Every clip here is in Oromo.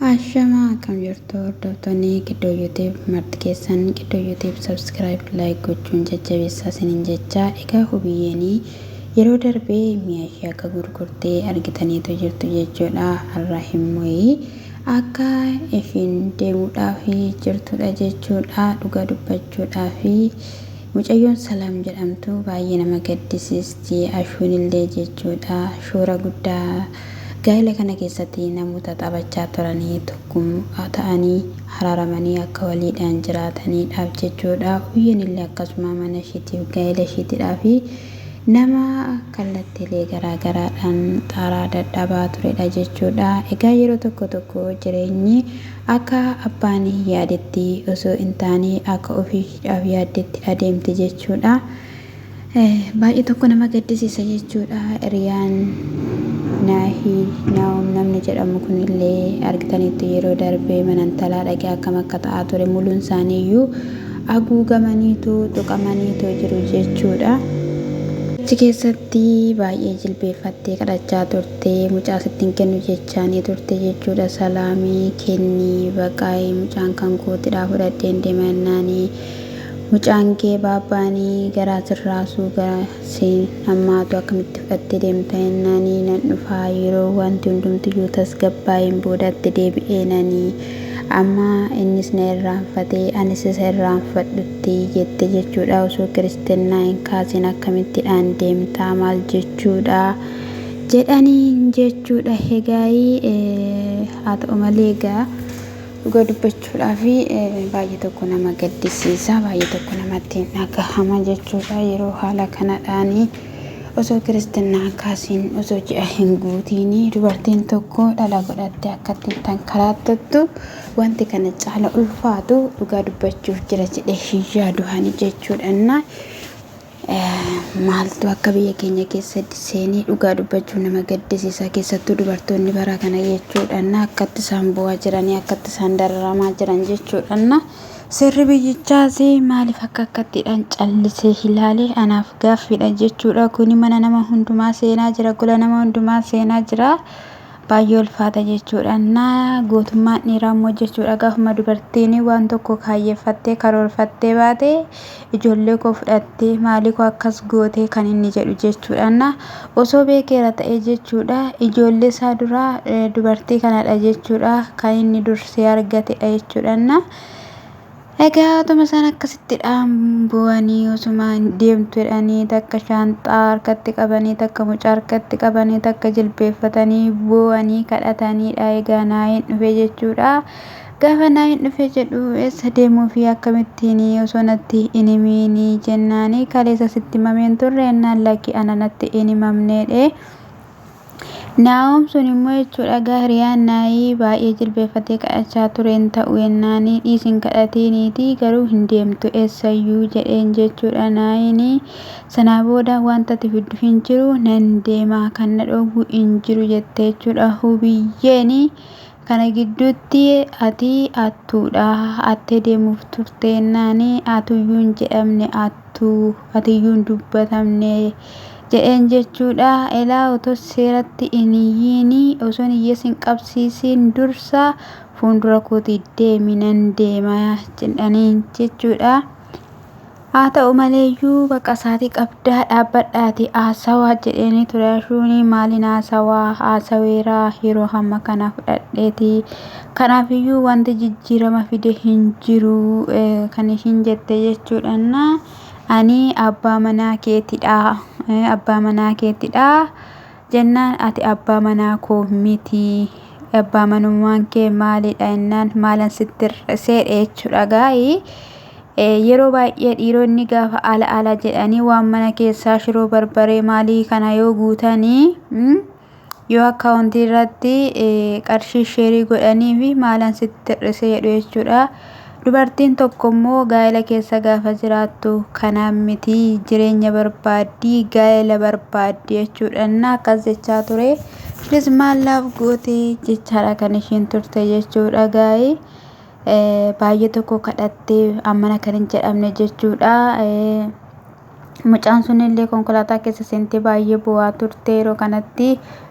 Ashamaa akkam jirtu hordoftoonni Gidduu YouTube marti keessan Gidduu YouTube subscribe like gochuun jajjabeessaa isiniin jecha. Egaa hubiyyeenii yeroo darbee mi'a ishee akka gurgurtee argitaniitu jirtu jechuudha. Har'a immoo akka ishiin deemuudhaaf jirtudha jechuudha. Dhugaa dubbachuudhaaf mucayyoon Salaam jedhamtu baay'ee nama gaddisiisti. Ashuun illee jechuudha shoora guddaa gaa'ela kana keessatti namoota taphachaa turanii tokkummaa ta'anii haraaramanii akka waliidhaan jiraataniidhaaf jechuudha. Hubiyyeen illee akkasuma mana ishiitiif gaa'ela ishiitiidhaaf nama kallattiilee garaagaraadhaan xaaraa dadhabaa turedha jechuudha. Egaa yeroo tokko tokko jireenyi akka abbaan yaadetti osoo hin taane akka ofiidhaaf yaaddetti adeemti jechuudha. Baay'ee tokko nama gaddisiisa jechuudha. Hiriyaan Naahii Naahom namni jedhamu kunillee argitanitti yeroo darbee mana intalaa dhaqee akkam akka ta'aa ture muluun isaaniiyyuu haguugamaniitu tuqamaniitu jiru jechuudha. Achi keessatti baay'ee jilbeeffattee kadhachaa turte mucaa sitti hin kennu jechaanii turte jechuudha. Salaamii kennii baqaa'ee mucaan kan kootidhaa fudhadheen deema jennaanii mucaan kee baabbaanii garaa sirraasuu gara siin hammaatu akkamitti fudhattee deemta jennaanii nan dhufaa yeroo wanti hundumtiyyuu tasgabbaa'een boodatti deebi'ee nanii amma innis na irraanfatee anis isa irraanfadhutti jette jechuudha. Osoo kiristinnaa hin kaasin akkamittiidhaan deemtaa maal jechuudha jedhaniin jechuudha. Egaayii haa ta'u malee egaa dhuga dubbachuudhaaf baay'ee tokko nama gaddisiisa, baay'ee tokko namatti dhagahama jechuudha. Yeroo haala kanadhaan osoo kiristinnaa kaasiin osoo ji'a hin guutiin dubartiin tokko dhala godhattee akkatti tankaraattattu wanti kana caala ulfaatu dhugaa dubbachuuf jira jedhee hin yaadu hani jechuudha. Maaltu akka biyya keenya keessatti seenee dhugaa dubbachuuf nama gaddisiisa, keessattuu dubartoonni bara kana jechuudha. Akkatti isaan bu'aa jiranii akkatti isaan dararamaa jiran jechuudha. Seerri biyyichaas maaliif akka akkattiidhaan callisee ilaale anaaf gaaffiidha jechuudha. Kuni mana nama hundumaa seenaa jira, gola nama hundumaa seenaa jira. Baay'ee ulfaata jechuudha. Na gootummaan dhiiraa immoo jechuudha gaafuma dubartiin waan tokko kaayyeeffattee karoorfattee baate ijoollee koo fudhattee maalii koo akkas gootee kan inni jedhu jechuudha. Na osoo beekeera ta'e jechuudha ijoollee isaa duraa dubartii kanadha jechuudha kan inni dursee argatedha jechuudha. Na egaa otuma isaan akkasittidhaan bu'anii osuma deemtu jedhanii takka shaanxaa harkatti qabanii takka mucaa harkatti qabanii takka jilbeeffatanii boo'anii kadhataniidha. Egaa naayin dhufe jechuudha. Gaafa naayin dhufe jedhu eessa deemuu fi akkamittiin osoo natti hin himiin jennaani kaleessa sitti himameen turre jennaan lakki ana natti hin himamneedhe. Naa'om sun immoo jechuudha egaa hiriyaan Naayii baay'ee jilbeeffatee kadhachaa tureen ta'u yennaanii dhiisin kadhatiiniiti garuu hin deemtu eessayyuu jedheen jechuudha Naayiin. Sanaa booda wanta ati fiddu hin jiru nan deema kan na dhoowwu hin jiru jette jechuudha Hubiyyeeni. Kana gidduutti ati attuudha attee deemuuf turte yennaanii atuyyuu hin jedhamne attuu atiyyuu hin dubbatamne jedheen jechuudha. Elaa otoo seeratti hin iyyiini osoo hiyyeessa hin qabsiisiin dursa fuuldura kootii deemi nan deema jedhaniin jechuudha. Haa ta'u maleeyyuu baqa isaatii qabdaa dhaabbadhaati haasawaa jedheenii ture. Ashuuni maaliin haasawaa haasaweeraa yeroo hamma kana fudhadheeti. Kanaafiyyuu wanti jijjiirama fide hin jiru kan ishiin jette jechuudha. Ani abbaa manaa keetidha. Abbaa manaa keetidha jennaan ati abbaa manaa koo miti. Abbaa manummaan kee maalidha jennaan maalan sitti hir'iseedha jechuudha gaa'ii. Yeroo baay'ee dhiironni gaafa ala ala jedhanii waan mana keessaa shiroo barbaree maalii kana yoo guutanii yoo akkaawuntii irratti qarshii sheerii godhanii fi maalan sitti hir'isee jedhu jechuudha. Dubartiin tokko immoo gaa'ela keessa gaafa jiraattu kanaan miti jireenya barbaaddii gaa'ela barbaaddi jechuudha. Innaa akkas jechaa ture. Isheenis maal naaf goote jechaadha kan ishiin turte jechuudha gaa'ii. Baay'ee tokko kadhattee ammana kan hin jedhamne jechuudha. Mucaan sun illee konkolaataa keessa seentee baay'ee boo'aa turte yeroo kanatti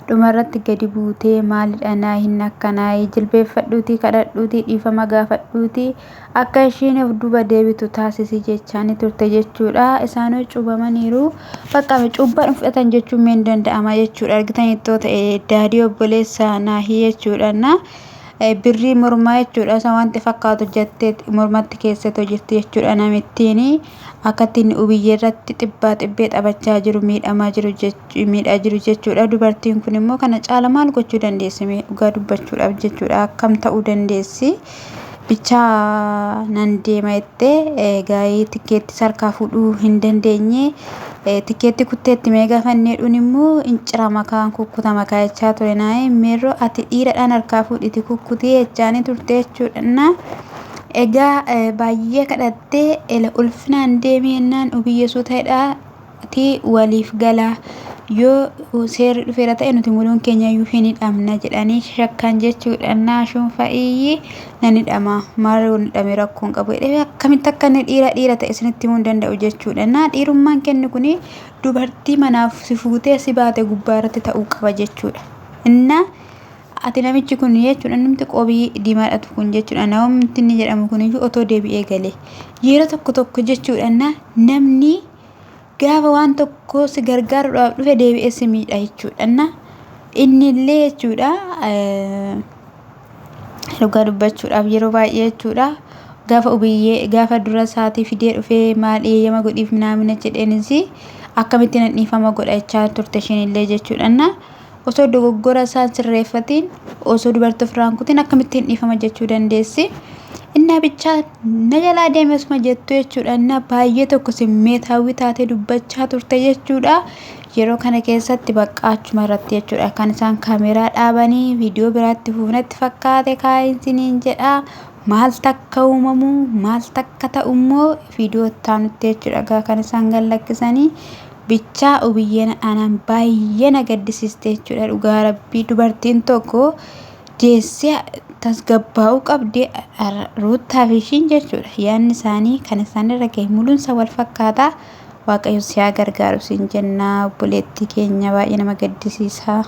Dhumarratti gadi buutee maalidha naahin akkanaa jilbeeffadhuutii kadhadhuutii dhiifama gaafadhuutii akka ishiin of duuba deebitu taasisi jechaanii turte jechuudha. Isaanoo cuubamaniiru. Bakka cuubbaan fudhatan jechuun mee hin danda'ama jechuudha. Argitanittoo ta'e daadii obboleessa naahii jechuudha. Birrii mormaa jechuudha. Isa wanti fakkaatu jettee mormatti keessatti hojjetti jechuudha namittiin. Akkatti inni ubiyyee irratti xibbaa xibbee taphachaa jiru miidhamaa jiru miidhaa jiru jechuudha. Dubartiin kun immoo kana caala maal gochuu dandeessi mee dhugaa dubbachuudhaaf jechuudha. Akkam ta'uu dandeessi? Bichaa nan deema jettee gaa'ii tikkeetti sarkaa fuudhuu hin dandeenye. Tikkeetti kutteetti mee gaafannee dhuun immoo hin cirama kaan kukkutama kaayachaa ture naa'ee meerroo ati dhiiradhaan harkaa fuudhiti kukkutii jechaanii turte jechuudha. Egaa baay'ee kadhattee ela ulfinaan deemee jennaan ubiyye suuta jedhaa ti waliif galaa yoo seerri dhufeera ta'e nuti muluun keenya iyyuu hin hidhamna jedhanii shakkan jechuudha. Naashuun fa'ii nan hidhama maal yoon hidhame rakkoon qabu jedhee akkamitti akka inni dhiira dhiira ta'e isinitti himuu hin danda'u jechuudha. Naa dhiirummaan kennu kuni dubartii manaaf si fuutee si baate gubbaa irratti ta'uu qaba jechuudha. Innaa Ati namichi kun jechuudha namti qobii diimaadhatu kun jechuudha namti inni jedhamu kun iyyuu otoo deebi'ee galee yeroo tokko tokko jechuudha na namni gaafa waan tokko si gargaaruudhaaf dhufe deebi'ee si miidha jechuudha na inni illee jechuudha dhugaa dubbachuudhaaf yeroo baay'ee jechuudha gaafa ubiyyee gaafa dura isaatii fidee dhufee maal eeyyama godhiif minaamina jedheenis akkamitti nan dhiifama godha jechaa turte isheen illee jechuudha na Osoo dogoggora isaa hin sirreeffatiin, osoo dubartii ofirraa hin kutiin akkamittiin dhiifama jechuu dandeessi? Innaa bichaa na jalaa deeme osuma jettu jechuudha. Innaa baay'ee tokko simmeetaawwii taatee dubbachaa turte jechuudha. Yeroo kana keessatti bakka achuma irratti jechuudha. Kan isaan kaameeraa dhaabanii viidiyoo biraatti fuunatti fakkaate kaa'insiniin jedha. Maal takka uumamu maal takka ta'u immoo viidiyoo itti aanutti jechuudha. Egaa kan isaan gad lakkisanii bichaa ubiyyeen anaan baay'ee na gaddisiiste jechuudha dhugaa rabbii dubartiin tokko deessee tasgabbaa'uu qabdi ruuttaa fi ishiin jechuudha yaadni isaanii kan isaan irra ga'e muluunsa wal fakkaataa waaqayyo si haa gargaaru siin jennaa obboleettii keenya baay'ee nama gaddisiisa.